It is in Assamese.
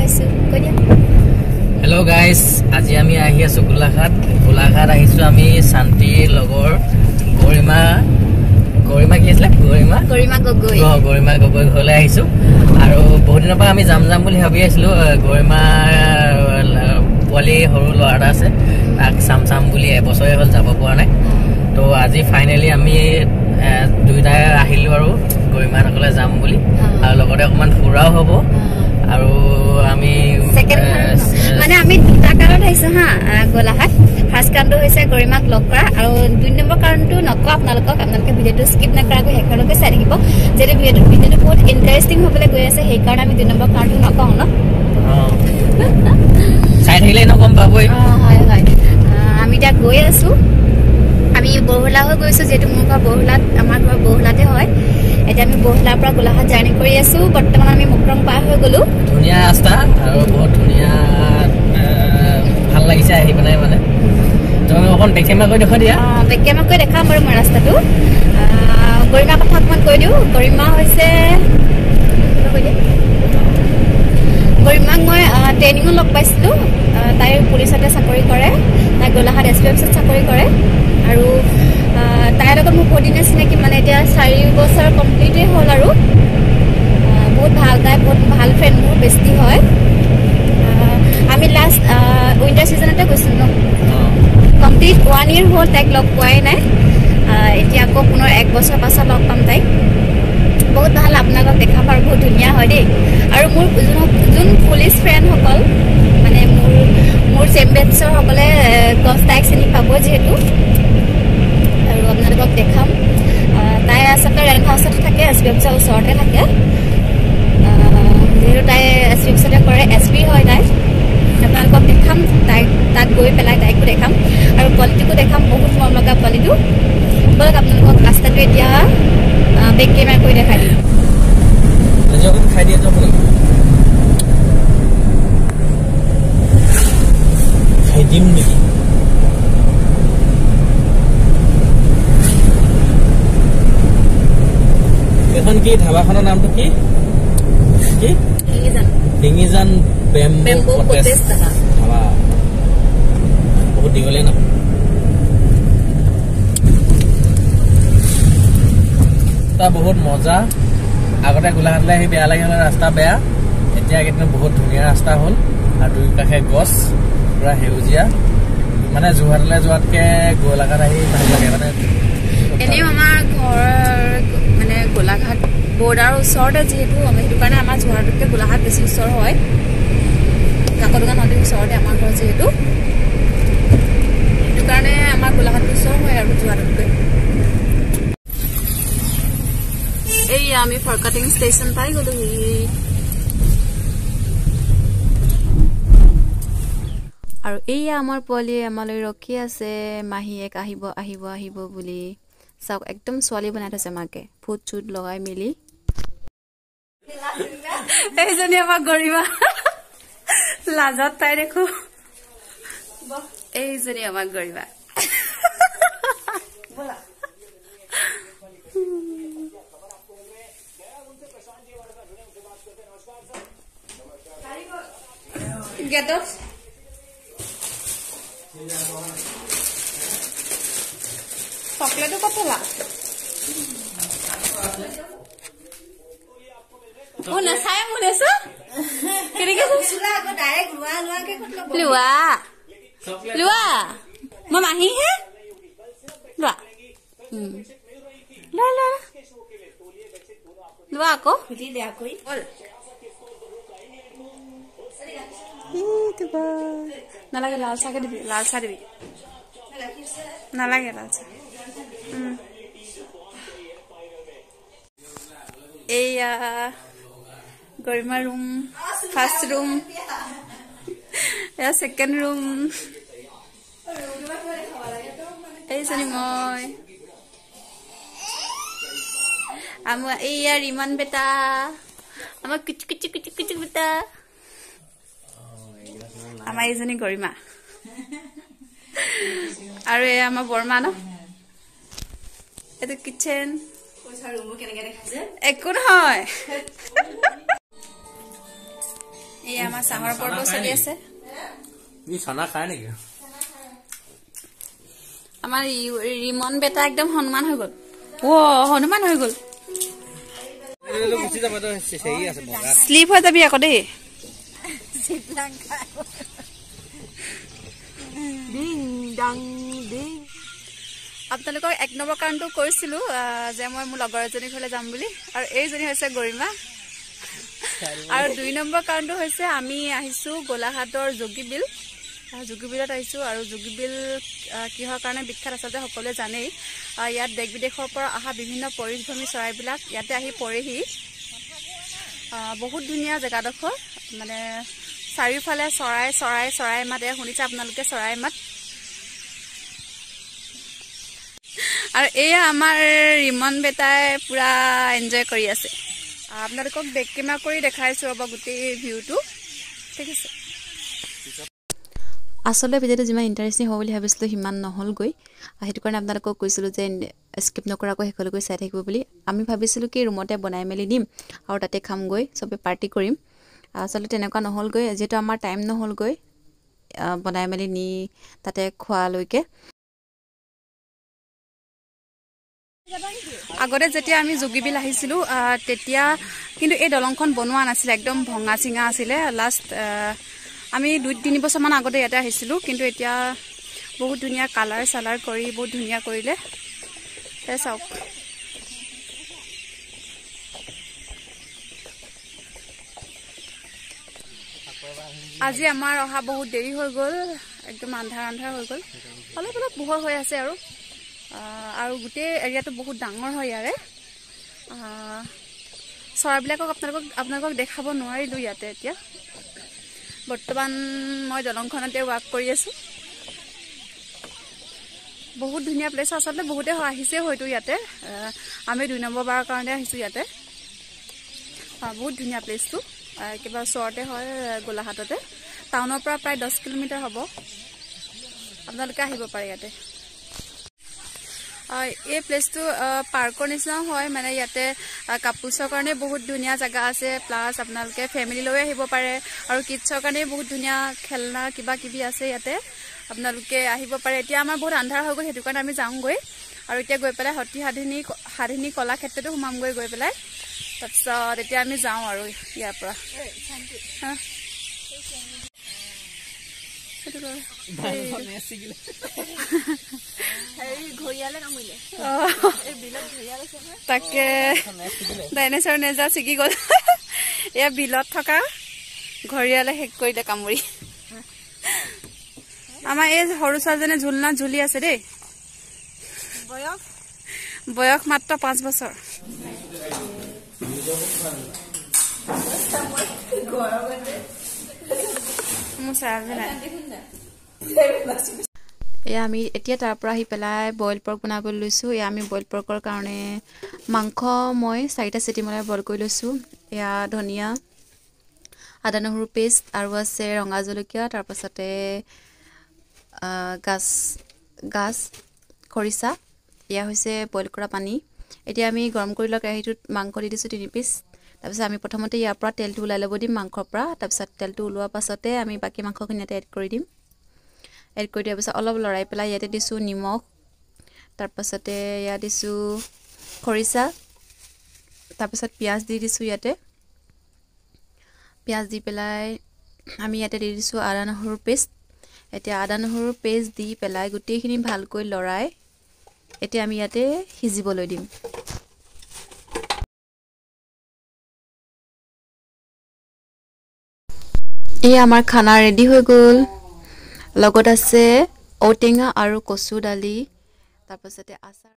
আগবঢ়াইছোঁ। কৈ দিয়া। হেল্ল' গাইজ, আজি আমি আহি আছোঁ গোলাঘাট। গোলাঘাট আহিছোঁ আমি শান্তিৰ লগৰ গৰিমা, গৰিমা কি আছিলে, গৰিমা গৰিমা গগৈ, গৰিমা গগৈ ঘৰলৈ আহিছোঁ। আৰু বহুত দিনৰ পৰা আমি যাম যাম বুলি ভাবি আছিলোঁ। গৰিমা পোৱালি সৰু ল'ৰা এটা আছে, তাক চাম চাম বুলি এবছৰে হ'ল যাব পৰা নাই। তো আজি ফাইনেলি আমি দুয়োটাই আহিলোঁ আৰু গৰিমাহঁতলৈ যাম বুলি, আৰু লগতে অকণমান ফুৰাও হ'ব। আৰু আমি মানে আমি দুটা কাৰণত আহিছোঁ হা গোলাঘাট। ফাৰ্ষ্ট কাৰণটো হৈছে গৰিমাক লগ কৰা, আৰু দুই নম্বৰ কাৰণটো নকওঁ আপোনালোকক, আপোনালোকে ভিডিঅ'টো স্কিপ নকৰাকৈ শেষলৈকে চাই থাকিব। যিহেতু ভিডিঅ'টো বহুত ইণ্টাৰেষ্টিং হ'বলৈ গৈ আছে, সেইকাৰণে আমি দুই নম্বৰ কাৰণটো নকওঁ ন, চাই থাকিলে গম পাবই। হয় হয়, আমি এতিয়া গৈ আছো। আমি বৰহোলা হৈ গৈছোঁ, যিহেতু মোৰ ঘৰ বৰহোলাত, আমাৰ ঘৰ বৰহোলাতে হয়। এতিয়া আমি বৰহোলাৰ পৰা গোলাঘাট জাৰ্ণি কৰি আছো। বৰ্তমান আমি মুকৰং পাৰ হৈ গ'লো। ধুনীয়া ৰাস্তা আৰু বহুত ধুনীয়া, ভাল লাগিছে আহি পেলাই। মানে তুমি অকণ বেকেমা কৰি দেখুৱাই দিয়া। অঁ, বেকেমা কৰি দেখাম বাৰু মই ৰাস্তাটো। গৰিমাৰ কথা অকণমান কৈ দিওঁ। গৰিমা হৈছে, কৈ দিয়া, গৰিমাক মই ট্ৰেইনিঙত লগ পাইছিলোঁ। তাই পুলিচতে চাকৰি কৰে, তাই গোলাঘাট এছ পি অফিচত চাকৰি কৰে। আৰু তাইৰ লগত মোৰ বহুত দিনে চিনাকি, মানে এতিয়া 4 বছৰ কমপ্লিটেই হ'ল। আৰু বহুত ভাল, তাই বহুত ভাল ফ্ৰেণ্ড, মোৰ বেষ্টি হয়। আমি লাষ্ট উইণ্টাৰ ছিজনতে গৈছিলোঁ ন, কমপ্লিট 1 ইয়েৰ হ'ল তাইক লগ পোৱাই নাই। এতিয়া আকৌ পুনৰ 1 বছৰ পাছত লগ পাম তাইক। বহুত ভাল, আপোনালোকক দেখাম আৰু বহুত ধুনীয়া হয় দেই। আৰু মোৰ যোন পুলিচ ফ্ৰেণ্ডসকল, মানে মোৰ চেম বেটছৰসকলে তাইক চিনি পাব যিহেতু, আৰু আপোনালোকক দেখাম। তাই আচলতে ৰেণ্ট হাউচতে থাকে, এছ পি অফিচৰ ওচৰতে থাকে। যিহেতু তাই এছ পি অফিচতে কৰে, এছ পি হয় তাই। আপোনালোকক দেখাম তাইক, তাত গৈ পেলাই তাইকো দেখাম আৰু পোৱালিটোকো দেখাম, বহুত মৰম লগা পোৱালিটো। ব'লক আপোনালোকক ৰাস্তাটো এতিয়া বেক কেমেৰা কৰি দেখাই দিম। খাই দিম নেকি? এখন কি ধাবাখনৰ নামটো কি? কি? ডিঙিজান বেম্বু কটেজ ধাবা। বহুত দীঘলীয়া নাম। বহুত মজা। আগতে গোলাঘাটলৈ আহি বেয়া লাগিলে, ৰাস্তা বেয়া। এতিয়া কিন্তু বহুত ধুনীয়া ৰাস্তা হ'ল, আৰু দুই কাষে গছ, পুৰা সেউজীয়া। মানে যোৰহাটলৈ যোৱাতকে গোলাঘাট আহি ভাল লাগে। মানে এনেও আমাৰ ঘৰ মানে গোলাঘাট বৰ্ডাৰৰ ওচৰতে যিহেতু, সেইটো কাৰণে আমাৰ যোৰহাটতকৈ গোলাঘাট বেছি ওচৰ হয়। কাকডোঙা নদীৰ ওচৰতে আমাৰ ঘৰ যিহেতু, সেইটো কাৰণে আমাৰ গোলাঘাটটো ওচৰ হয় আৰু যোৰহাটতকৈ। এই আমি ফৰকাটিং ষ্টেচন পাই গ'লোহি। আৰু এইয়া আমাৰ পোৱালীয়ে আমালৈ ৰখি আছে, মাহীয়েক আহিব আহিব আহিব বুলি। চাওক, একদম ছোৱালী বনাই থৈছে মাকে, ফুট চুট লগাই মেলি। এইজনী আমাৰ গৰিমা, লাজত তাই দেখো। এইজনী আমাৰ গৰিমা। গেটত চকলেটো ক'ত থলা? অ, নাচায় মোলে চা। কেনেকে লোৱা লোৱা, মই মাহীহে। লোৱা লোৱা লোৱা লোৱা আকৌ। নালাগে, লাল চাহকে দিবি, লাল চাহ দিবি। নালাগে লাল চাহ। এইয়া গৰিমা ৰুম, ফাৰ্ষ্ট ৰুম, এয়া ছেকেণ্ড ৰুম। এইজনী মই, আমাৰ এইয়া ৰিমান বেটা, আমাৰ কুচু কুচু কুচু কুচু বেটা, আমাৰ এইজনী গৰিমা, আৰু এয়া আমাৰ বৰমা ন। এইটো কিটচেন। একো নহয়। এই আমাৰ চাহৰ পৰ্ব চলি আছে। আমাৰ ৰিমন বেটা একদম হনুমান হৈ গ'ল। অ হনুমান হৈ গ'ল, শ্লিপ হৈ যাবি আকৌ দেই। আপোনালোকক এক নম্বৰ কাৰণটো কৈছিলো যে মই মোৰ লগৰ এজনীৰ ঘৰলৈ যাম বুলি, আৰু এইজনী হৈছে গৰিমা। আৰু দুই নম্বৰ কাৰণটো হৈছে আমি আহিছোঁ গোলাঘাটৰ যোগীবিল, যোগীবিলত আহিছোঁ। আৰু যোগীবিল কিহৰ কাৰণে বিখ্যাত আচলতে সকলোৱে জানেই। ইয়াত দেশ বিদেশৰ পৰা অহা বিভিন্ন পৰিভ্ৰমী চৰাইবিলাক ইয়াতে আহি পৰেহি। বহুত ধুনীয়া জেগাডোখৰ, মানে চাৰিওফালে চৰাই চৰাই চৰাই মাত। এয়া শুনিছে আপোনালোকে চৰাই মাত। আৰু এয়া আমাৰ ৰিমন বেটাই পুৰা এনজয় কৰি আছে। আপোনালোকক বেক কেমেৰা কৰি দেখাইছোঁ ৰ'ব গোটেই ভিউটো, ঠিক আছে। আচলতে ভিডিঅ'টো যিমান ইণ্টাৰেষ্টিং হ'ব বুলি ভাবিছিলোঁ সিমান নহ'লগৈ, সেইটো কাৰণে আপোনালোকক কৈছিলোঁ যে স্কিপ নকৰাকৈ শেষলৈকে চাই থাকিব বুলি। আমি ভাবিছিলোঁ কি ৰুমতে বনাই মেলি নিম আৰু তাতে খামগৈ, চবে পাৰ্টি কৰিম। আচলতে তেনেকুৱা নহ'লগৈ, যিহেতু আমাৰ টাইম নহ'লগৈ বনাই মেলি নি তাতে খোৱালৈকে। আগতে যেতিয়া আমি যোগীবিল আহিছিলোঁ তেতিয়া কিন্তু এই দলংখন বনোৱা নাছিলে, একদম ভঙা চিঙা আছিলে। লাষ্ট আমি 2-3 বছৰমান আগতে ইয়াতে আহিছিলোঁ, কিন্তু এতিয়া বহুত ধুনীয়া কালাৰ চালাৰ কৰি বহুত ধুনীয়া কৰিলে। চাওক, আজি আমাৰ অহা বহুত দেৰি হৈ গ'ল, একদম আন্ধাৰ আন্ধাৰ হৈ গ'ল। অলপ অলপ পোহৰ হৈ আছে আৰু। আৰু গোটেই এৰিয়াটো বহুত ডাঙৰ হয় ইয়াৰে। চৰাইবিলাকক আপোনালোকক দেখাব নোৱাৰিলোঁ ইয়াতে। এতিয়া বৰ্তমান মই দলংখনতে ৱাক কৰি আছোঁ। বহুত ধুনীয়া প্লেচ, আচলতে বহুতে আহিছে হয়তো ইয়াতে। আমি 2 নম্বৰ বাৰৰ কাৰণে আহিছোঁ ইয়াতে। বহুত ধুনীয়া প্লেচটো, কিবা ওচৰতে হয় গোলাঘাটতে, টাউনৰ পৰা প্ৰায় 10 কিলোমিটাৰ হ'ব। আপোনালোকে আহিব পাৰে ইয়াতে। এই প্লেচটো পাৰ্কৰ নিচিনাও হয়, মানে ইয়াতে কাপলছৰ কাৰণে বহুত ধুনীয়া জেগা আছে। প্লাছ আপোনালোকে ফেমিলি লৈ আহিব পাৰে আৰু কিডছৰ কাৰণে বহুত ধুনীয়া খেলনা কিবা কিবি আছে ইয়াতে, আপোনালোকে আহিব পাৰে। এতিয়া আমাৰ বহুত আন্ধাৰ হৈ গ'ল, সেইটো কাৰণে আমি যাওঁগৈ। আৰু এতিয়া গৈ পেলাই সতী সাধিনী কলাক্ষেত্ৰতো সোমামগৈ গৈ পেলাই। তাৰপিছত এতিয়া আমি যাওঁ আৰু ইয়াৰ পৰা। তাকে ডাইনেচৰ নেজা ছিগি গ'ল। এয়া বিলত থকা ঘৰিয়ালে শেষ কৰিলে কামুৰি। আমাৰ এই সৰু ছোৱালীজনী ঝুলনাত ঝুলি আছে দেই। বয়স মাত্ৰ 5 বছৰ। এয়া আমি এতিয়া তাৰ পৰা আহি পেলাই বইল পৰ্ক বনাবলৈ লৈছোঁ। এয়া আমি বইল পৰ্কৰ কাৰণে মাংস মই 4টা চিটি মৰাই বইল কৰি লৈছোঁ। এয়া ধনিয়া, আদা নহৰু পেষ্ট আৰু আছে ৰঙা জলকীয়া, তাৰপাছতে গাছ খৰিচা। এয়া হৈছে বইল কৰা পানী। এতিয়া আমি গৰম কৰি লোৱা কেৰাহীটোত মাংস দি দিছোঁ 3 পিচ। তাৰপিছত আমি প্ৰথমতে ইয়াৰ পৰা তেলটো ওলাই ল'ব দিম মাংসৰ পৰা। তাৰপিছত তেলটো ওলোৱাৰ পাছতে আমি বাকী মাংসখিনি ইয়াতে এড কৰি দিম। এড কৰি দিয়াৰ পিছত অলপ লৰাই পেলাই ইয়াতে দিছোঁ নিমখ, তাৰপাছতে ইয়াত দিছোঁ খৰিচা, তাৰপিছত পিঁয়াজ দি দিছোঁ ইয়াতে। পিঁয়াজ দি পেলাই আমি ইয়াতে দি দিছোঁ আদা নহৰু পেষ্ট। এতিয়া আদা নহৰু পেষ্ট দি পেলাই গোটেইখিনি ভালকৈ লৰাই এতিয়া আমি ইয়াতে সিজিবলৈ দিম। এই আমাৰ খানা ৰেডি হৈ গ'ল। লগত আছে ঔটেঙা আৰু কচু দালি, তাৰপাছতে আচাৰ।